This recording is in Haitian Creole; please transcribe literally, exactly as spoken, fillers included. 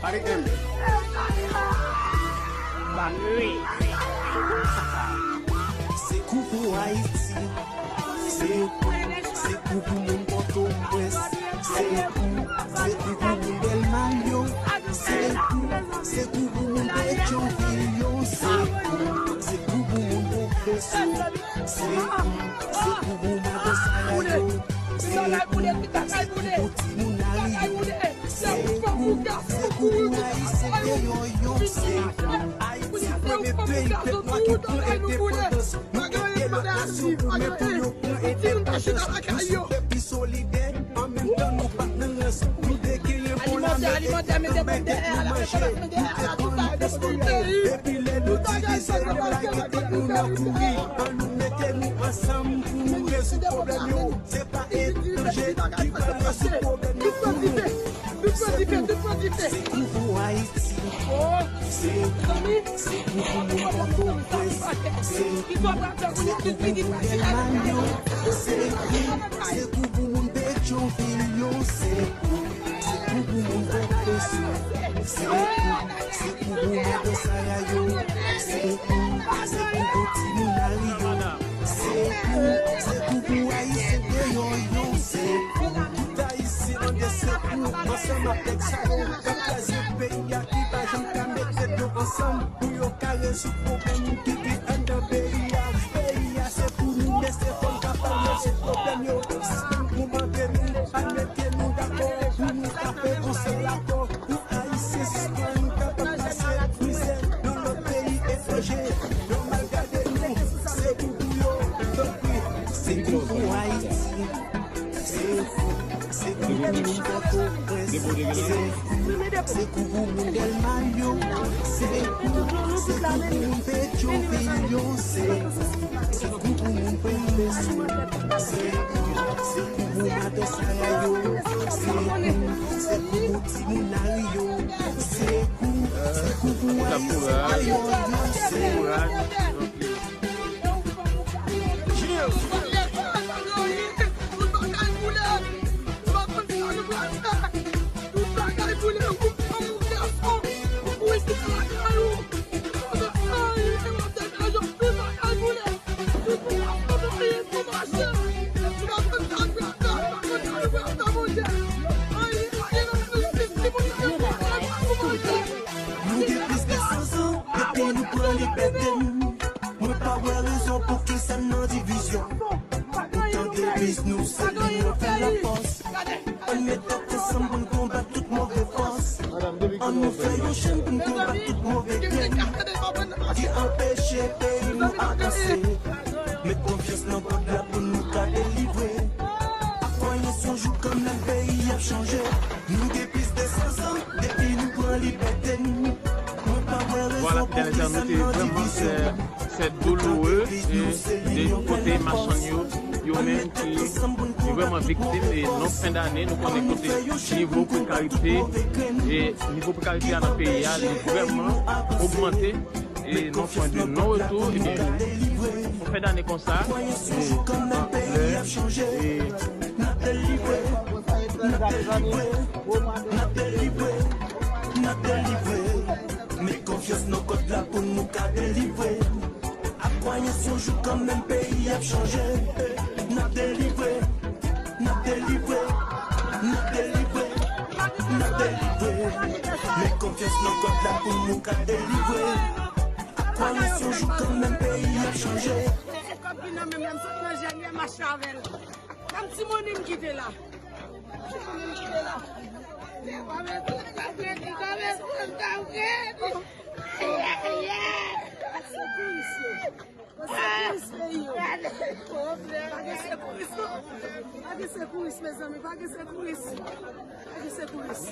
Pare M. Banri. Se kou pou Ayiti. Se kou, se kou pou moun Pòtoprens. Se kou, se kou pou moun Dèlma yo. Se kou, se kou pou moun Petyonvil yo. Se kou, se kou pou moun Pòtoprens yo. Se kou, se kou pou madan Sara yo. Se kou, se kou pou timoun Lari yo. Se kou, se kou pou Ayisyen deyò yo. Se kou. Ayiti premye peyi pèp nwa ki pran endepandans. Nou ede lòt nasyon goumen pou yo pran endepandans. Nou se pèp ki solidè, an menm tan nou pa t nan rans. Nou te genyen bon lame e kanmenm mete nou manje. Nou te konn espere. Epi lè nou divize, nou lage tèt nou nan kouri. Ann nou mete nou ansanm pou nou rezoud pwoblèm yo. Se pa etranje ki pral rezoud pwoblèm yo pou nou. Se kou, se kou pou Ayiti. Se kou, se kou pou moun Pòtoprens. Se kou, se kou pou moun Dèlma yo. Se kou, se kou pou moun Petyonvil yo. Se kou, se kou pou moun Pòtoprens yo. Se kou, se kou pou madan Sara yo. Se kou, se kou pou timoun Lari yo. Se kou, se kou pou Ayisyen deyò yo. Se kou, tout Ayisyen an de se kou. Ansanm ak nèg sa yo k ap kraze peyi a, ki pa janm ka mete do ansanm pou yo ka rezoud pwoblèm ki gen anndan peyi a. Peyi a se pou nou, men se fò n ka pale sou pwoblèm yo. Sispann kòmande nou, ann mete nou dakò pou nou ka fè yon sèl akò. Pou Ayisyen sispann kapab pase mizè nan lòt peyi etranje. Yo mal gade nou, se kou pou yo, tanpri. Se kou pou Ayiti. Se kou, se kou pou moun Pòtoprens. Se kou, se kou pou moun Dèlma yo. Se kou, se kou pou moun Petyonvil yo. Se kou, se kou pou moun Pòtoprens yo. Se kou, se kou pou madan Sara yo. Se kou, se kou pou timoun Lari yo. Se kou, se kou pou Ayisyen deyò yo. Se kou. Nou gen plis de san zan depi nou pran libète n. Mwen pa wè rezon poukisa n nan divizyon. Poutan deviz nou se linyon fè lafòs. Ann met tèt ansanm pou n konbat tout move fòs. Ann nou fè yon chenn pou n konbat tout move grenn ki anpeche peyi nou avanse. Met konfyans nan God la pou nou ka delivre. Ak kwayans yon jou kanmenm peyi ap chanje. Nou gen plis de san zan depi nou pran libète n. Mwen pa wè rezon poukisa n nan divizyon. Vwala, fidèl entènot, se vrèman, se, se douloureux, e de kote machann yo, yo menm ki, ki vrèman viktim, e nan fen dane, nou konnen kote nivo prekarite, e nivo prekarite a nan peyi a, li vrèman ogmante, e nan pwen de non retou, ebyen, yon fen dane konsa, e, lè, e, N ap delivre, n ap delivre, n ap delivre, n ap delivre. Met konfyans nan God la pou nou ka delivre. Ak kwayans yon jou kanmenm peyi ap chanje. N ap delivre, n ap delivre, n ap delivre, n ap delivre. Met konfyans nan God la pou nou ka delivre. Ak kwayans yon jou kanmenm peyi ap chanje. Kòb ki nan men m, m sot nan Jènyè mache avè l. Ban m ti moni m kite la. Ti moni m kite la. Kòmèt, kòmèt, kòmèt, kòmèt. Sekouris yo. Sekouris peyi yo. Pa gen sekouris non. Pa gen sekouris, mezanmi. Pa gen sekouris. Pa gen sekouris.